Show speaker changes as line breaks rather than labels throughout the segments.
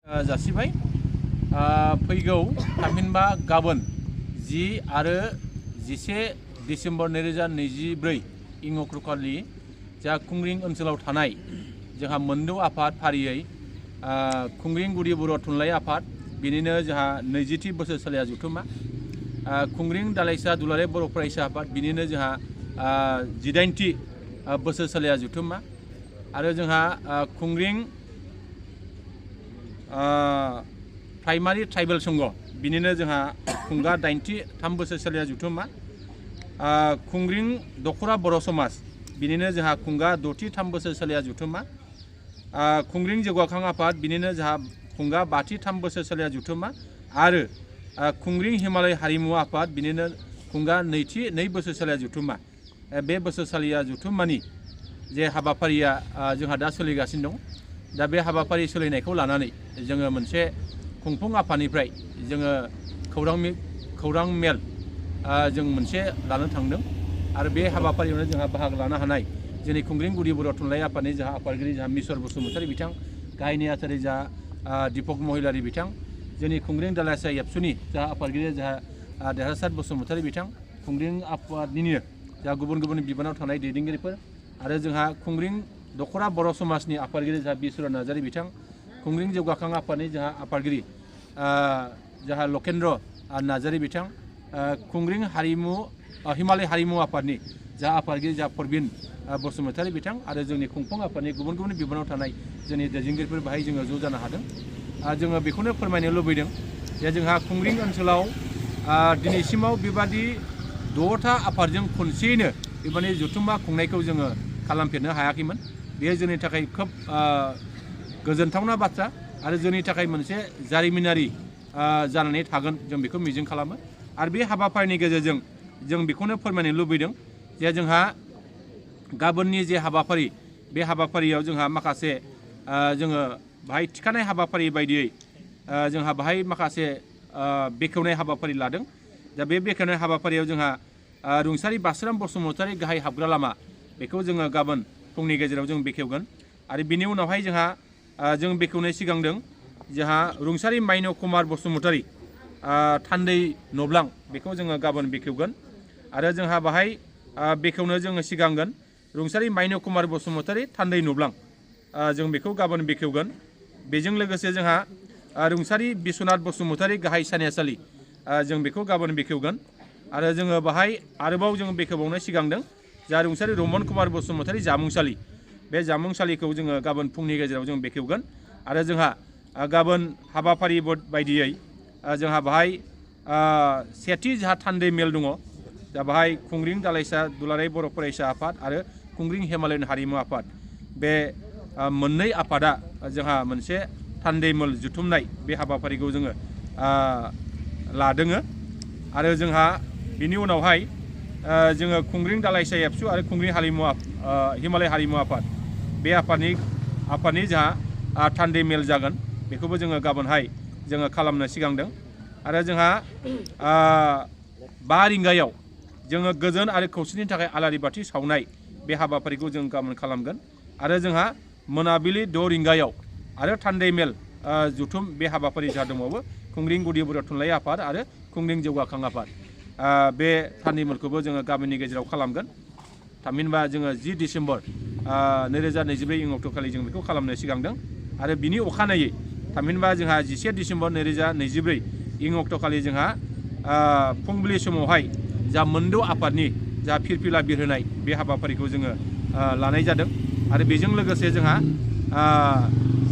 जासिबाय फैगौ थामहिनबा गाबोन 10 आरो 11 डिसेम्बर 2024 इं अक्ट'खालि जा खुंग्रिं ओनसोलाव थानाय जोंहा मोनद' आफाद फारियै खुंग्रिं गुदि बर' थुनलाइ आफाद बिनिनो जोंहा 20थि बोसोरसालिया जथुम्मा खुंग्रिं दालाइसा दुलाराय बर' फरायसा आफाद बिनिनो जोंहा 18थि बोसोरसालिया जथुम्मा आरो जोंहा खुंग्रिं प्राइमारि ट्राइबेल संघ बिनिनो जोंहा खुंगा 8थि 3 बोसोरसालिया जथुम्मा खुंग्रिं दखरा बर' समाज बिनिनो जोंहा खुंगा 6थि 3 बोसोरसालिया जथुम्मा खुंग्रिं जौगाखां आफाद बिनिनो जोंहा खुंगा 5थि 3 बोसोरसालिया जथुम्मा आरो खुंग्रिं हिमालय हारिमु आफाद बिनिनो खुंगा 2 बोसोरसालिया जथुम्मा बे बोसोरसालिया जथुम्मानि जे हाबाफारिया जोंहा दा सोलिगासिनो दं। दा बे हाबाफारि सोलिनायखौ लानानै जोङो मोनसे खुंफुं आफादनिफ्राय जोङो खौरां मेल जों मोनसे लानो थांदों आरो बे हाबाफारियावनो जोंहा बाहागो लानो हानाय जोंनि खुंग्रिं गुदि बर' थुनलाइ आफादनि जोंहा आफादगिरि जोंहा मिसर बसुमतारी बिथां गाहाय नेहाथारि जोंहा दीपक महिलारी बिथां जोंनि खुंग्रिं दालाइसा एबसुनि जोंहा आफादगिरि जोंहा देरहासार बसुमतारी बिथां खुंग्रिं आफादनिनो जोंहा गुबुन गुबुन बिबानाव थानाय दैदेनगिरिफोर आरो जोंहा खुंग्रिं दखरा बर' समाजनि आफादगिरि जोंहा बिस्वनाथ नार्जारी बिथां खुंग्रिं जौगाखां आफादनि जोंहा आफादगिरि जोंहा लकेन्द्र नार्जारी बिथां खुंग्रिं हिमालय हारिमु आफादनि जा आफादगिरि जा परबिन बसुमतारी बिथां आरो जोंनि खुंफुं आफादनि गुबुन गुबुन बिबानाव थानाय जोंनि दैदेनगिरिफोर बाहाय जोङो ज' जानो हादों। जोङो बेखौनो फोरमायनो लुबैदों जे जोंहा खुंग्रिं ओनसोलाव दिनैसिमाव बेबादि 6था आफादजों खनसेयैनो बेबादि जथुम्मा खुंनायखौ जोङो खालामफेरनो हायाखैमोन। बेयो जोंनि थाखाय खोब गोजोनथावना बाथ्रा आरो जोंनि थाखाय मोनसे जारिमिनारि जानानै थागोन जों बेखौ मिजिं खालामो आरो बे हाबाफारिनि गेजेरजों जों बेखौनो फोरमायनो लुबैदों जे जोंहा गाबोननि जे हाबाफारि बे हाबाफारियाव जोंहा माखासे जोङो बाहाय थिखानाय हाबाफारि बायदियै जोंहा बाहाय माखासे बेखेवनाय हाबाफारि लादों। दा बे बेखेवनाय हाबाफारियाव जोंहा रुंसारि बास्राम बसुमतारी गाहाय हाबग्रा लामा बेखौ जोङो गाबोन फुंनि गेजेराव जों बेखेवगोन आरो बिनि उनावहाय जोंहा जों बेखेवनो सिगांदों जोंहा रुंसारि माइनाव कुमार बसुमतारी थान्दै नब्लां बेखौ जोङो गाबोन बेखेवगोन आरो जोंहा बाहाय बेखेवनो जोङो सिगांगोन रुंसारि माइनाव कुमार बसुमतारी थान्दै नब्लां जों बेखौ गाबोन बेखेवगोन। बेजों लोगोसे जोंहा रुंसारि बिस्वनाथ बसुमतारी गाहाय सानेसालि जों बेखौ गाबोन बेखेवगोन आरो जोङो बाहाय आरोबाव जों बेखेवबावनो सिगांदों जा रुंसारि रमन कुमार बसुमतारी जामुंसालि बे जामुंसालिखौ जोङो गाबोन फुंनि गेजेराव जों बेखेवगोन आरो जोंहा गाबोन हाबाफारि बायदियै जोंहा बाहाय सेथि जोंहा थान्दै मेल दङ। दा बाहाय खुंग्रिं दालाइसा दुलाराय बर' फरायसा आफाद आरो खुंग्रिं हिमालयन हारिमु आफाद बे मोननै आफादा जोंहा मोनसे थान्दै मेल जुथुमनाय बे हाबाफारिखौ जोङो लादों आरो जोंहा बिनि उनावहाय जोङो खुंग्रिं दालाइसा एबसु आरो खुंग्रिं हिमालय हारिमु आफाद बे आफादनि जोंहा थान्दै मेल जागोन बेखौबो जोङो गाबोनहाय जोङो खालामनो सिगांदों आरो जोंहा 5 रिंगायाव जोङो गोजोन आरो खौसेथिनि थाखाय आलारि बाथि सावनाय बे हाबाफारिखौ जों गाबोन खालामगोन आरो जोंहा मोनाबिलि 6 रिंगायाव आरो थान्दै मेल जुथुम बे हाबाफारि जा दंबावो खुंग्रिं गुदि बर' थुनलाइ आफाद आरो खुंग्रिं जौगाखां आफाद बे थान्दै मेलखौबो जोङो गामिनि गेजेराव खालामगोन। थामहिनबा जोङो 10 डिसेम्बर 2024 इं अक्ट'खालि जों बेखौ खालामनो सिगांदों आरो बिनि अखानायै थामहिनबा जोंहा 11 डिसेम्बर 2024 इं अक्ट'खालि जोंहा फुंबिलि समावहाय जा मोनद' आफादनि जा फिरफिला बिरहोनाय बे हाबाफारिखौ जोङो लानाय जादों आरो बेजों लोगोसे जोंहा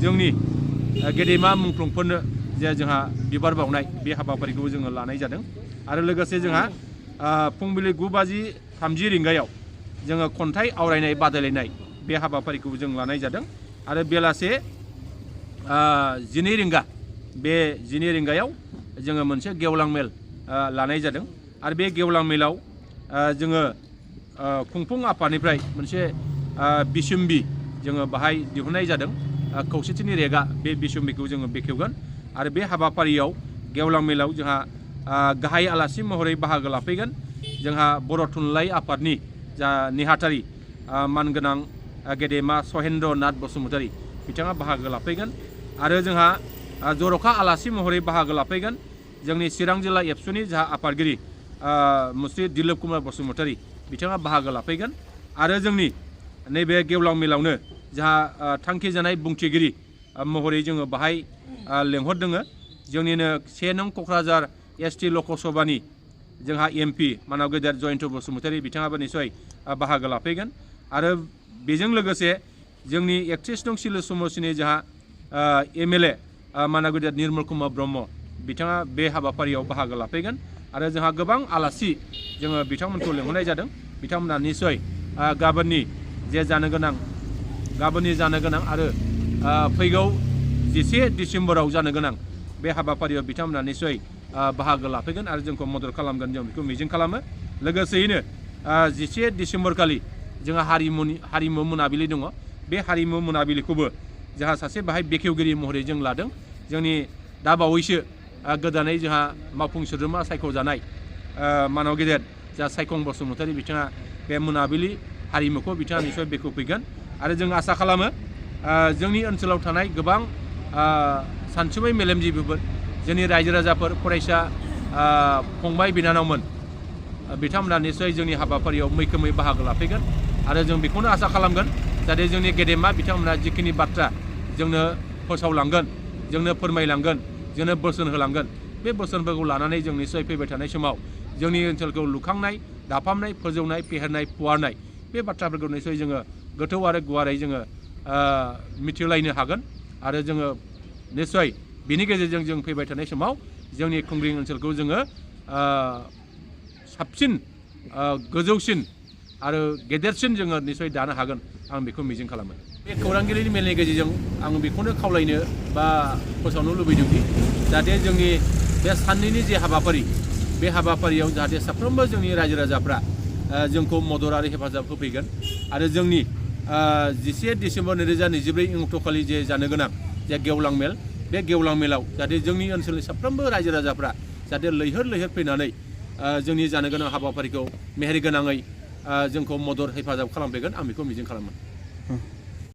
जोंनि गेदेमा मुंख्लंफोरनो जे जोंहा बिबार बावनाय बे हाबाफारिखौ जोङो लानाय जादों आरो लोगोसे जोंहा फुंबिलि 9:30 रिंगायाव जोङो खन्थाइ आवरायनाय बादायलायनाय बे हाबाफारिखौ जों लानाय जादों आरो बेलासे 12 रिंगा बे 12 रिंगायाव जोङो मोनसे गेवलां मेल लानाय जादों आरो बे गेवलां मेलाव जोङो खुंफुं आफादनिफ्राय मोनसे बिसुम्बि जोङो बाहाय दिहुननाय जादों खौसेथिनि रेगा बे बिसुम्बिखौ जोङो बेखेवगोन आरो बे हाबाफारियाव गेवलां मेलाव जोंहा गाहाय आलासि महरै बाहागो लाफैगोन जोंहा बर' थुनलाइ आफादनि जा नेहाथारि मानगोनां गेदेमा सहेन्द्र नाथ बसुमतारी बिथाङा बाहागो लाफैगोन आरो जोंहा जर'खा आलासि महरै बाहागो लाफैगोन जोंनि चिरां जिल्ला एबसुनि जाहा आफादगिरि मुस्रि दिलीप कुमार बसुमतारी बिथाङा बाहागो लाफैगोन आरो जोंनि नैबे गेवलां मेलावनो जाहा थांखि जानाय बुंथिगिरि महरै जोङो बाहाय लेंहरदों जोंनिनो 1 नं क'क्राझार ST लकसभानि जोंहा MP मानाव गेदेर जयन्त बसुमतारी बिथाङाबो निसय बाहागो लाफैगोन आरो बेजों लोगोसे जोंनि 31 नं सिलु समस्टिनि जोंहा MLA मानाव गेदेर निर्मल कुमार ब्रह्म बिथाङा बे हाबाफारियाव बाहागो लाफैगोन आरो जोंहा गोबां आलासि जोङो बिथांमोनखौ लेंहरनाय जादों बिथांमोना निसय गाबोननि जानो गोनां आरो फैगौ 11 डिसेम्बराव जानो गोनां बे हाबाफारियाव बिथांमोना निसय बाहागो लाफैगोन आरो जोंखौ मदद खालामगोन जों बेखौ मिजिं खालामो लोगोसेयैनो 11 डिसेम्बर खालि जोंहा हारिमु मोनाबिलि दङ बे हारिमु मोनाबिलिखौबो जोंहा सासे बाहाय बेखेवगिरि महरै जों लादों जोंनि दा बावैसो गोदानै जोंहा मावफुं सोद्रोमा सायख'जानाय मानाव गेदेर जा सायखं बसुमतारी बिथाङा बे मोनाबिलि हारिमुखौ बिथाङा निसय बेखेवफैगोन आरो जों आसा खालामो जोंनि ओनसोलाव थानाय गोबां सानसुमै मेलेमजिबिफोर जोंनि रायजो राजाफोर फरायसा फंबाय बिनानावमोन बिथांमोना निसय जोंनि हाबाफारियाव मैखोमै बाहागो लाफैगोन आरो जों बेखौनो आसा खालामगोन जाहाथे जोंनि गेदेमा बिथांमोना जिखिनि बाथ्रा जोंनो फोसावलांगोन जोंनो फोरमायलांगोन जोंनो बोसोन होलांगोन बे बोसोनफोरखौ लानानै जों निसय फैबाय थानाय समाव जोंनि ओनसोलखौ लुखांनाय दाफामनाय फोजौनाय फेहेरनाय फुवारनाय बे बाथ्राफोरखौ निसय जोङो गोथौ आरो गुवारै जोङो मिथिलायनो हागोन आरो जोङो निसय बिनि गेजेरजों जों फैबाय थानाय समाव जोंनि खुंग्रिं ओनसोलखौ जोङो साबसिन गोजौसिन आरो गेदेरसिन जोङो निसय दानो हागोन आं बेखौ मिजिं खालामो बे खौरांगिरिनि मेलनि गेजेरजों आं बेखौनो खावलायनो बा फोसावनो लुबैदोंदि जाहाथे जोंनि बे साननैनि जे हाबाफारि बे हाबाफारियाव जाहाथे साफ्रोमबो जोंनि रायजो राजाफ्रा जोंखौ मदद आरो हेफाजाब होफैगोन आरो जोंनि 11 डिसेम्बर 2024 अक्ट'खालि जे जानो गोनां जे गेवलां मेल बे गेवलां मेलाव जाहाथे जोंनि ओनसोलनि साफ्रोमबो रायजो राजाफ्रा जाहाथे लैहोर लैहोर फैनानै जोंनि जानो गोनां हाबाफारिखौ मेहेरगोनाङै जोंखौ मदद हेफाजाब खालामफैगोन आं बेखौ मिजिं खालामो